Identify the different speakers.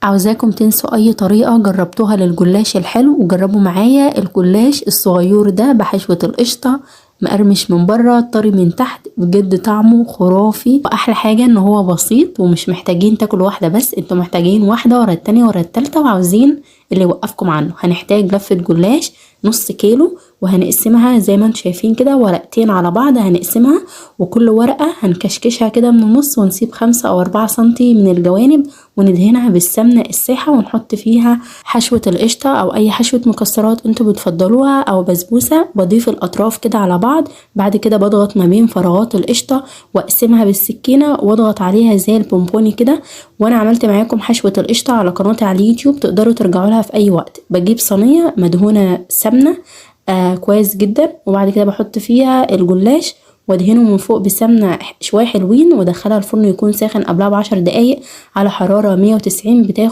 Speaker 1: عاوزاكم تنسوا اي طريقة جربتوها للجلاش الحلو وجربوا معايا الجلاش الصغير ده بحشوة القشطة، مقرمش من بره طري من تحت، بجد طعمه خرافي. واحلى حاجة ان هو بسيط ومش محتاجين تاكلوا واحدة بس، انتوا محتاجين واحدة ورا التانية ورا التالتة وعاوزين اللي يوقفكم عنه. هنحتاج لفة جلاش نص كيلو وهنقسمها زي ما انتم شايفين كده ورقتين على بعض هنقسمها، وكل ورقة هنكشكشها كده من النص ونسيب 5 او 4 سنتي من الجوانب، وندهنها بالسمنة الساحة ونحط فيها حشوة القشطة او اي حشوة مكسرات انتوا بتفضلوها او بسبوسة. بضيف الاطراف كده على بعض، بعد كده بضغط ما بين فراغات القشطة واقسمها بالسكينة واضغط عليها زي البونبوني كده. وانا عملت معاكم حشوة القشطة على قناتي على اليوتيوب، تقدروا ترجعوا لها في اي وقت. بجيب صينية مدهونة سمنة كويس جدا، وبعد كده بحط فيها الجلاش وادهنه من فوق بسمنة شوية حلوين، وادخلها الفرن يكون ساخن قبلها ب10 دقايق على حرارة 190. بتاخد